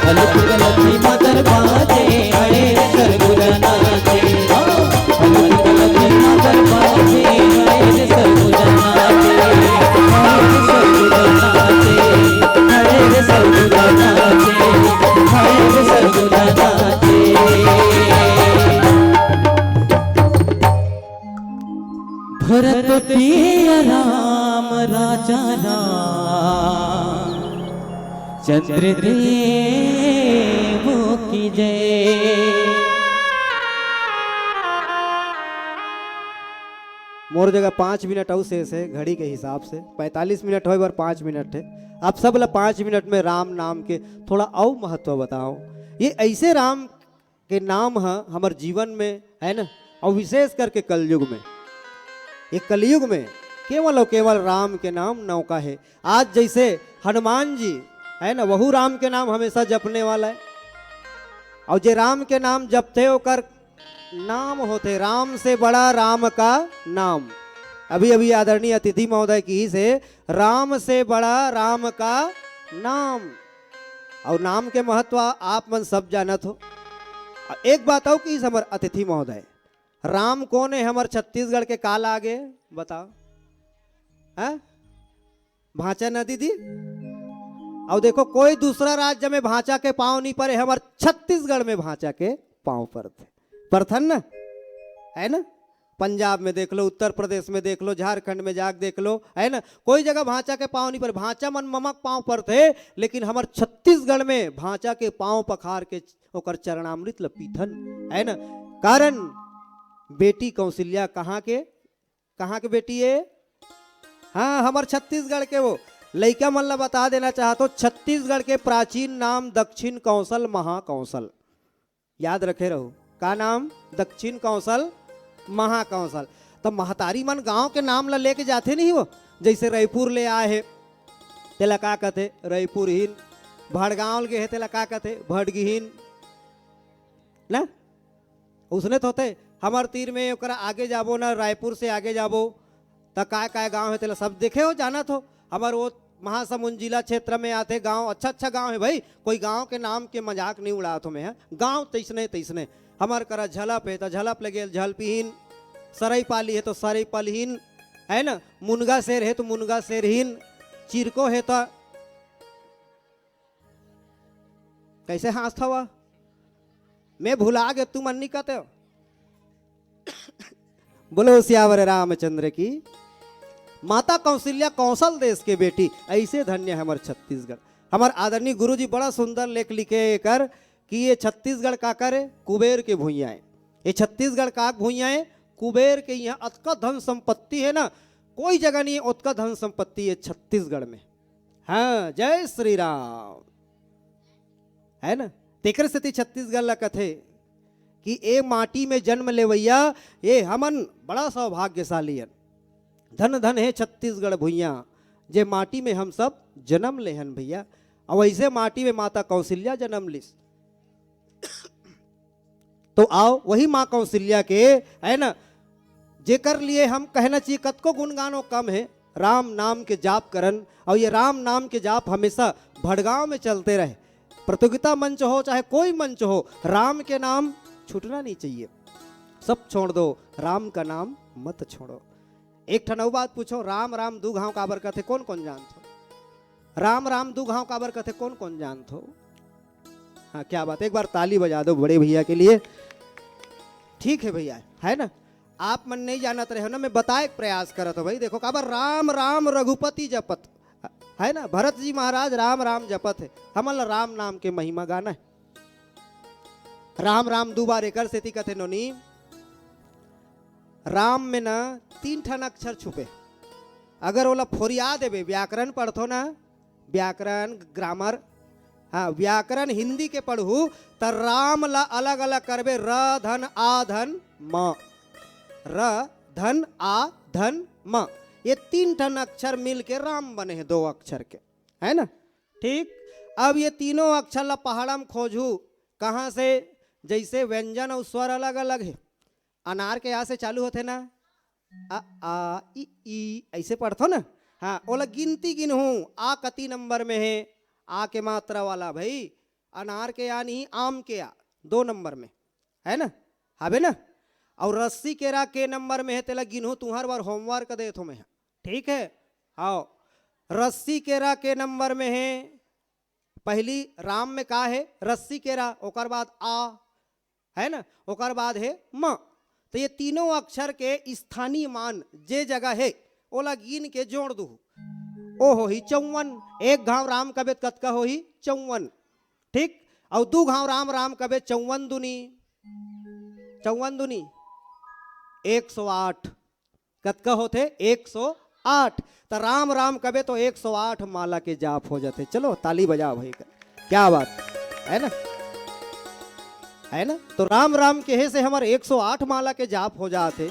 अलग अलग मांगर बाजे, हाय रे सरगुजा नाचे। हाँ, अलग अलग मांगर बाजे, हाय रे सरगुजा नाचे। हाय रे सरगुजा नाचे, हाय रे सरगुजा नाचे, हाय रे सरगुजा नाचे। भरत प्रिय राम राजा राम चंद्र देव की जय। मोर जगह पाँच मिनट अउ शेष हे घड़ी के हिसाब से, पैंतालीस मिनट होय बर पाँच मिनट हे। आप सब ला पाँच मिनट में राम नाम के थोड़ा अउ महत्व बताओ। ये ऐसे राम के नाम ह हमर जीवन में, है ना, और विशेष करके कलयुग में, ये कलयुग में केवल और केवल राम के नाम नौका है। आज जैसे हनुमान जी, है ना, वहू राम के नाम हमेशा जपने वाला है, और जे राम के नाम जपथे ओकर नाम होथे, राम से बड़ा राम का नाम। अभी अभी आदरणीय अतिथि महोदय किहिस हे, राम से बड़ा राम का नाम। और नाम के महत्व आप मन सब जानत हो। एक बात अउ किहिस हमर अतिथि महोदय, राम कोन हे हमर छत्तीसगढ़ के, का लागे बताओ? हैं? भांचा ना दीदी? अउ देखो, कोई दूसरा राज्य में भांचा के पांव नहीं परे, हमर छत्तीसगढ़ में भांचा के पांव परथे, परथन ना, है ना? पंजाब में देख लो, उत्तर प्रदेश में देख लो, झारखंड में जाके देख लो, है ना? कोई जगह भांचा के पांव नहीं परे। भांचा मन ममक पांव परथे, लेकिन हमर छत्तीसगढ़ में भांचा के पांव पखार के ओकर चरणामृत ल पीथन, है ना? कारण बेटी कौशल्या कहाँ के, कहाँ के बेटी है? हाँ, हमर छत्तीसगढ़ के। वो लइका मन ला बता देना चाहत हो, छत्तीसगढ़ के प्राचीन नाम दक्षिण कौशल, महाकौशल। याद रखे रहो, का नाम? दक्षिण कौशल, महाकौशल। तो महतारी मन गांव के नाम ला लेके जाथे नहीं वो, जैसे रायपुर ले आए हे, तेला का कथे? रायपुरहीन। भड़गांव गे हे, तेला का कथे? भड़गहीन। ना? उसने तो होथे, हमर तीर में ओकरा आगे जाबो ना, रायपुर से आगे जाबो, त काय काय गांव हे, तेला सब देखे हो, जानत हो। हमर वो महासमुंद जिला क्षेत्र में आथे गांव, अच्छा अच्छा गांव हे भाई। कोई गांव के नाम के मजाक नहीं उड़ात हो मैं, हाँ? गांव तैसने तैसने। हमर करा झलप हे, त झलप ले गेल झलपहीन, सरईपाली हे, तो सरईपालहीन। है ना? मुनगा शेर हे तो मुनगा शेर ही, चिरको हे तो कैसे हाँसथव? मैं भुला गे, तुमन नइ कथव। बोलो सियावर रामचंद्र की। माता कौशल्या कौशल देश के बेटी, ऐसे धन्य हमर छत्तीसगढ़। हमर आदरणीय गुरुजी बड़ा सुंदर लेख लिखे एकर कि ये छत्तीसगढ़ काकर हे, कुबेर के भुइयां हे। ये छत्तीसगढ़ का भुइयां हे, कुबेर के। इहाँ अतका धन संपत्ति हे ना, कोई जगह नहीं हे ओतका धन संपत्ति हे छत्तीसगढ़ में। हाँ, जय श्री राम। है ना? तेकर सेती छत्तीसगढ़ ला कथे कि ए माटी में जन्म लेवइया, ये हमन बड़ा सौभाग्यशाली हन। धन धन हे छत्तीसगढ़ भुइयां, जे माटी में हम सब जन्म लेहन भैया। अउ ऐसे माटी में माता कौशल्या जन्म लिस। तो आओ, वही माँ कौशल्या के, है ना, जेकर लिए हम कहना चाहिए, कतको गुणगानो कम हे, राम नाम के जाप करन। और ये राम नाम के जाप हमेशा भड़गांव में चलते रहे, प्रतियोगिता मंच हो चाहे कोई मंच हो, राम के नाम छूटना नहीं चाहिए। सब छोड़ दो, राम का नाम मत छोड़ो। एक ठन अउ बात पूछो, राम राम दू घाव काबर कथे, कौन कौन जानथो? राम राम दू घाव काबर कथे, कौन कौन जानथो? हाँ, क्या बात, एक बार ताली बजा दो बड़े भैया के लिए। ठीक है भैया, है ना, आप मन नहीं जानत रहे हो ना, मैं बताए के प्रयास करत हो भाई। देखो काबर, राम राम रघुपति जपत, है ना, भरत जी महाराज राम राम जपत हे, हमन ला राम नाम के महिमा गाना है। राम राम दू बार एकर सेती कथे नोनी, राम में ना तीन ठन अक्षर छुपे, अगर ओला फोरिया देबे, व्याकरण पढ़थो ना, व्याकरण, ग्रामर, हाँ, व्याकरण हिंदी के पढ़हू, त राम ला अलग अलग करबे, र धन आ धन म, र धन आ धन म, ये तीन ठन अक्षर मिल के राम बने हे, दो अक्षर के, है ना? ठीक, अब ये तीनों अक्षर ला पहाड़ा में खोजहू, कहाँ से? जैसे व्यंजन और स्वर अलग अलग है। अनार के आ से चालू होथे ना, अ, आ, इ, ई, ऐसे पढ़थो ना। हाँ, ओला गिनती गिनहूँ, आ कति नंबर में है, आ के मात्रा वाला भाई, अनार के आ नहीं, आम के आ, दो नंबर में, है ना, हवे ना। और रस्सी के रा के नंबर में है, तेला गिनहूँ, तुहर बर homework देत हो मैं, ठीक है? आओ, रस्सी के रा के नंबर में है, पहली राम में का है? रस्सी के रा, ओकर बाद आ, है ना, ओकर बाद है म। तो ये तीनों अक्षर के स्थानीय मान जे जगह है, ओला गिन के जोड़ दू, ओ होही चौवन। एक घाव राम कबे त कतका होही? चौवन। ठीक, और दू घाव राम राम कबे, चौवन दूनी, चौवन दूनी एक सौ आठ। कतका होथे? एक सौ आठ। त राम राम कबे तो एक सौ आठ माला के जाप हो जाथे। चलो ताली बजाओ भाई, क्या बात है ना, है ना? तो राम राम कहे से हमर एक सौ आठ माला के जाप हो जाथे।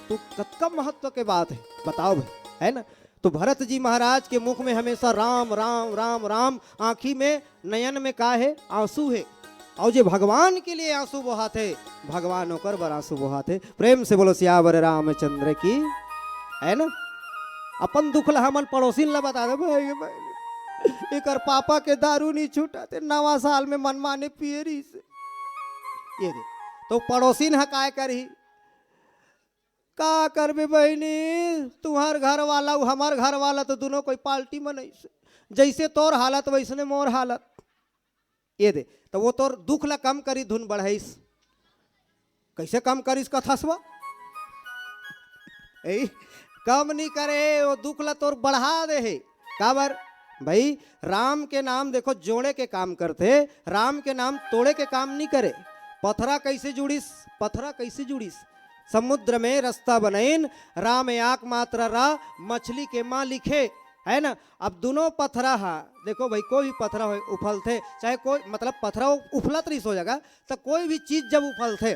तो कतका महत्व के बात है, बताओ भाई, है ना? तो भरत जी महाराज के मुख में हमेशा राम राम राम राम, आँखी में, नयन में का है? आंसू है। और जे भगवान के लिए आंसू बहाथे, भगवान ओकर बर आंसू बहाथे। प्रेम से बोलो सियावर रामचंद्र की, है ना? अपन दुख ला हमन पड़ोसिन ला बता दे, "भाई, भाई, एकर पापा के दारू नहीं छूटा थे, नवा साल में मनमाने पिए रहिस।" ये दे, तो पड़ोसिन ह काय करही? का करबे बहिनी, तुम्हार घर वाला अउ हमर घर वाला तो दोनों कोई पार्टी में नहीं से, जैसे तोर हालत वैसने मोर हालत। ये दे, तो वो तोर दुख ला कम करी, धुन बढ़ाइस। कैसे कम करिस कथस वो? ए, कम नहीं करे, वो दुख ला तोर बढ़ा दे है। काबर? भाई, राम के नाम देखो जोड़े के काम करथे, राम के नाम तोड़े के काम नहीं करे। पथरा कैसे जुड़िस? पथरा कैसे जुड़िस? समुद्र में रास्ता बनइन, राम एक मात्र रा, मछली के मालिक हे, है ना? अब दोनों पथरा हा, देखो भाई, कोई भी पथरा हो उफलथे, चाहे कोई, मतलब, पथरा उफलत रहिस हो जगह, तो कोई भी चीज जब उफलथे,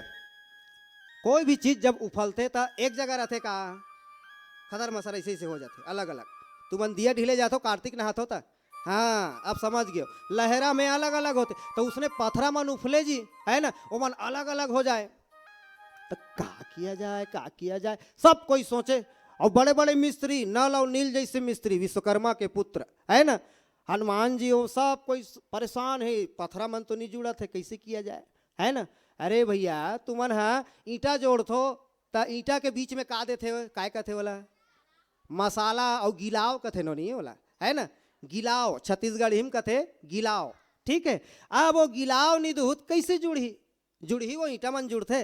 कोई भी चीज जब उफलथे, तो एक जगह रहथे का? खदर मसर ऐसे ऐसे हो जाथे, अलग अलग। तुमन दिया ढीले जाथो, कार्तिक नहाथो, त हाँ, अब समझ गयो, लहरा में अलग अलग होथे, तो उसने पथरा मन उफले जी, है ना, वो मन अलग अलग हो जाए। तो का किया जाए, का किया जाए, सब कोई सोचे। और बड़े बड़े मिस्त्री, नल और नील जैसे मिस्त्री, विश्वकर्मा के पुत्र, है ना, हनुमान जी, वो सब कोई परेशान है, पथरा मन तो नहीं जुड़त है, कैसे किया जाए, है ना? अरे भैया, तुमन हा ईंटा जोड़थो, त ईंटा के बीच में का देथे, काय कथे वाला? मसाला अउ गिलाव कथे नोनी ओला, है ना? गिलाव, छत्तीसगढ़ी म कथे गिलाव। ठीक है, अब वो गिलाव नी दुहू त कइसे जुड़ही? जुड़ही, वो ईंटा मन जुड़थे।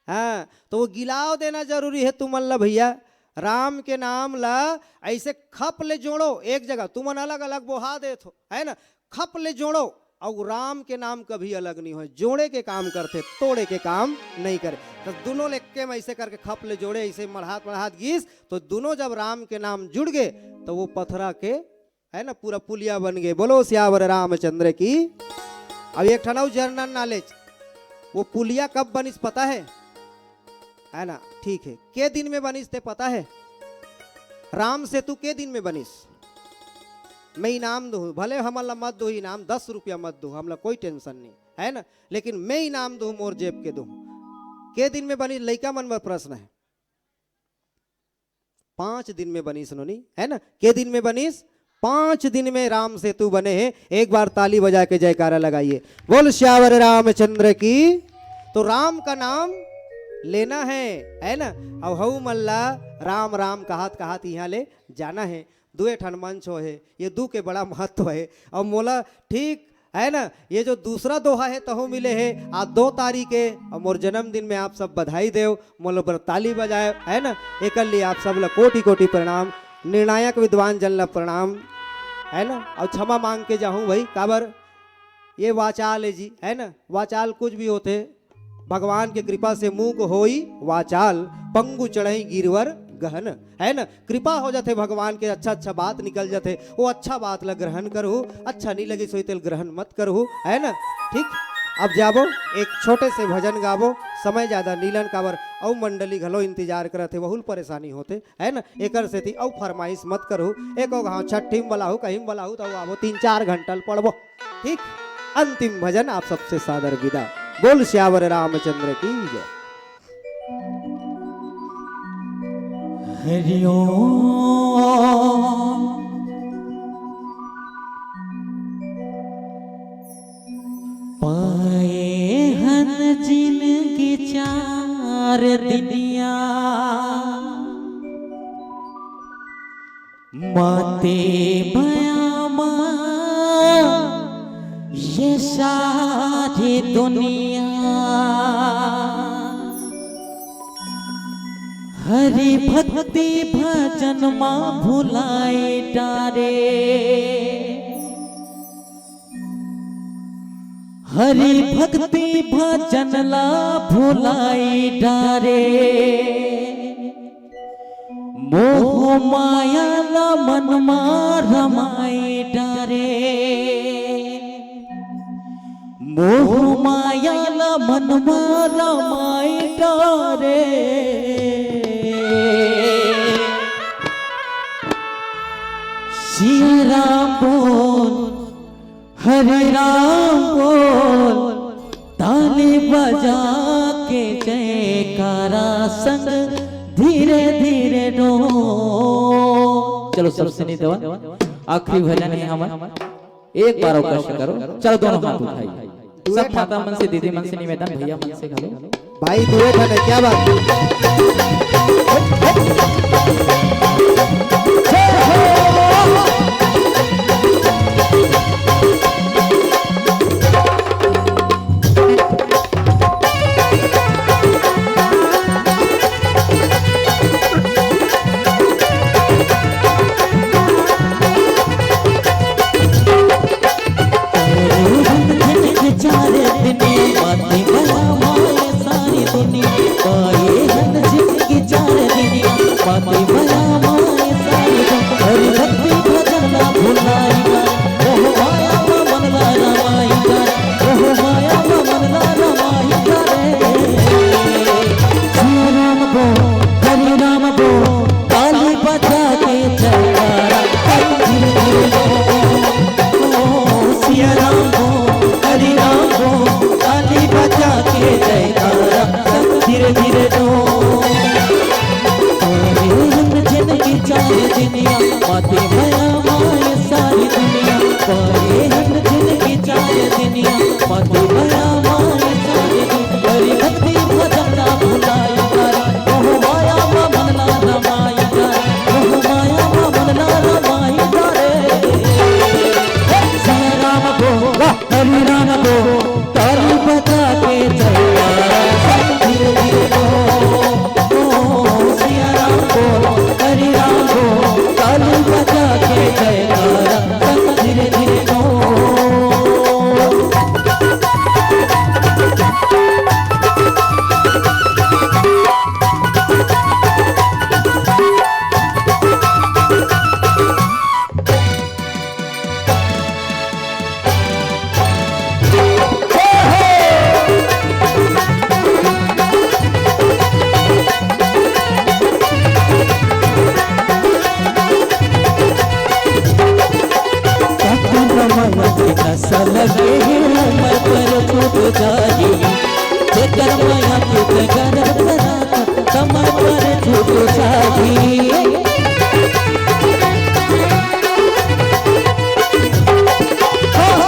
हाँ, तो वो गिलाव देना जरूरी है तुमन ला भैया। राम के नाम ला ऐसे खप ले जोड़ो एक जगह, तुमन अलग अलग बोहा देत हो, है ना? खप ले जोड़ो, अउ राम के नाम कभी अलग नहीं होय, जोड़े के काम करथे, तोड़े के काम नहीं करे। तो दोनों ल एक्के म ऐसे करके खप ले जोड़े, ऐसे मढ़ात मढ़ात गिस, तो दोनों जब राम के नाम जुड़ गे, तो वो पथरा के, है ना, पूरा पुलिया बन गे। बोलो सियावर रामचंद्र की। अब एक ठन अउ जनरल नॉलेज, वो पुलिया कब बनिस पता है? है ना? ठीक है, के दिन में बनिस ते पता है? राम सेतु के दिन में बनिस? मैं इनाम दूँ, भले हमन ला मत दो इनाम, दस रुपया मत दो, हमला कोई टेंशन नहीं, है ना? लेकिन मैं इनाम दूँ, मोर जेब के दूँ। के दिन में बनिस? लइका मन बर प्रश्न है। पाँच दिन में बनिस नोनी, है ना? के दिन में बनिस? पाँच दिन में राम सेतु बने हैं। एक बार ताली बजा के जयकारा लगाइए, बोल सियावर रामचंद्र की। तो राम का नाम लेना है, है ना? अउ हऊ मन ला राम राम कहत कहत इहाँ ले जाना है। दुए ठन मंच हो हे, ये दू के बड़ा महत्व है। अउ मोला ठीक, है ना, ये जो दूसरा दोहा है तहु मिले है, आज दो तारीख है, अउ मोर जन्मदिन में आप सब बधाई देव, मोला बर ताली बजाए, है ना, एकर लिए आप सब ला कोटि कोटि प्रणाम, निर्णायक विद्वान जन ला प्रणाम, है ना। अउ क्षमा मांग के जाहूँ भाई, काबर ये वाचाल है जी, है ना, वाचाल कुछ भी होथे, भगवान के कृपा से मूक होई वाचाल, पंगु चढ़ई गिरवर गहन, है ना। कृपा हो जाथे भगवान के, अच्छा अच्छा बात निकल जाथे, वो अच्छा बात ला ग्रहण करहु, अच्छा नहीं लगिस होई तेल ग्रहण मत करहु, है ना। ठीक, अब जाबो, एक छोटे से भजन गाबो, समय ज्यादा नीलन काबर, अउ मंडली घलो इंतजार करत हे, वहुल परेशानी होथे, है ना। एकर सेती अउ फरमाइश मत करहु, एको घाव छठी म बलाहू, कहीं म बलाहू, तो आबो, तीन चार घंटा ल पड़बो। ठीक, अंतिम भजन आप सबसे सादर विदा। बोल सियावर रामचंद्र की जय। हरिओम। पाए हन जिनगी चार दिनिया, माते भया मा ये सारी दुनिया। हरि भक्ति भजन मा भुलाई डारे, हरि भक्ति भजन ला भुलाई डारे। मोह माया ला मन मा रमाई डारे, मोह माया ला मन मा रमाई डारे। सिया राम बोल, हरे राम बोल, ताली बजा के जयकारा संग धीरे धीरे डोल। चलो, सबसे नहीं देवा, आखिरी भजन है हमर, एक बार अवकाश करो। चलो, दोनों हाथ उठाई, सब माता मन से, दीदी मन से निवेदन, भैया मन से घलो। भाई दुए ठन है, क्या बात।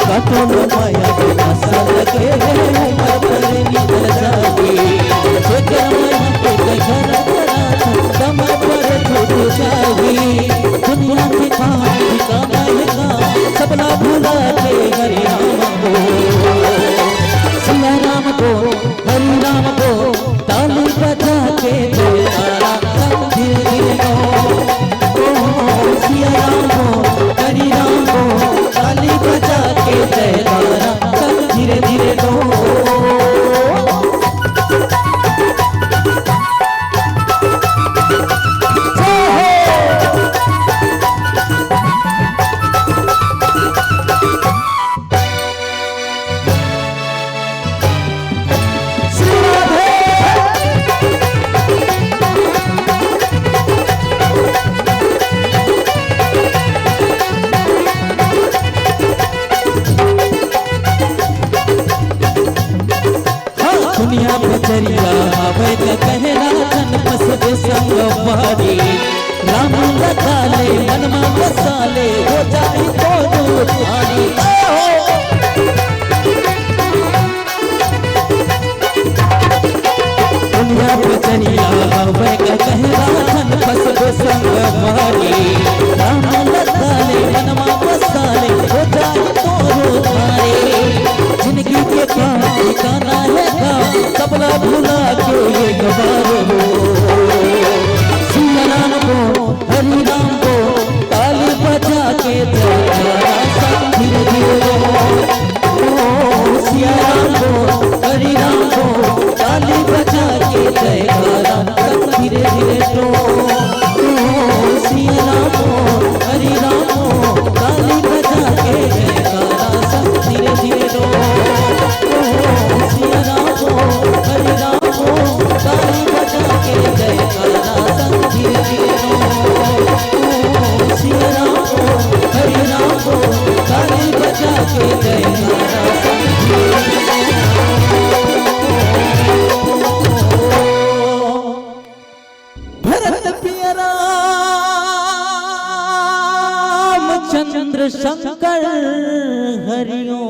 कतनो मया के नशा लगे हे, उमर भर निकल जाही। जेकर मया के कहे ला करा, कमर पर छूट जाही। दुनिया के काम ठिकाना हे का, सबला भुला के हरि नाम बोल। सिया राम बोल, हरि नाम बोल, ताली बजा के जयकारा संग धीरे धीरे डोल। ओ सिया राम बोल, हरि नाम बोल, ताली बजा के जयकारा संग धीरे धीरे डोल। जय हो। श्री राधे। हाँ, दुनिया में चरिया आवे त कहना, जन फसबे संगवारी। राम लगा ले, मन में बसा ले, हो जाई तो दूर आनी। ए हो। दुनिया में चरिया आवे त कहना, जन फसबे संगवारी। राम लगा ले, मन में बसा ले, हो जाई तो दूर आनी। जिंदगी के काम ठिकाना हे का, सबला भुला के एक बार हो। सिया राम बोल, हरि नाम बोल, ताली बजा के जयकारा संग धीरे धीरे डोल। ओ सिया राम बोल, हरि नाम बोल, ताली बजा के जयकारा संग धीरे धीरे डोल। ओ सिया राम बोल, हरि नाम बोल, ताली बजा के जयकारा संग धीरे धीरे डोल। ओ सिया राम बोल, हरि नाम बोल, ताली बजा के जयकारा संग धीरे धीरे डोल। ओ सिया राम बोल, हरि नाम बोल, ताली बजा के जयकारा संग धीरे धीरे डोल। भरत पिया रामचंद्र शंकर हरिओ।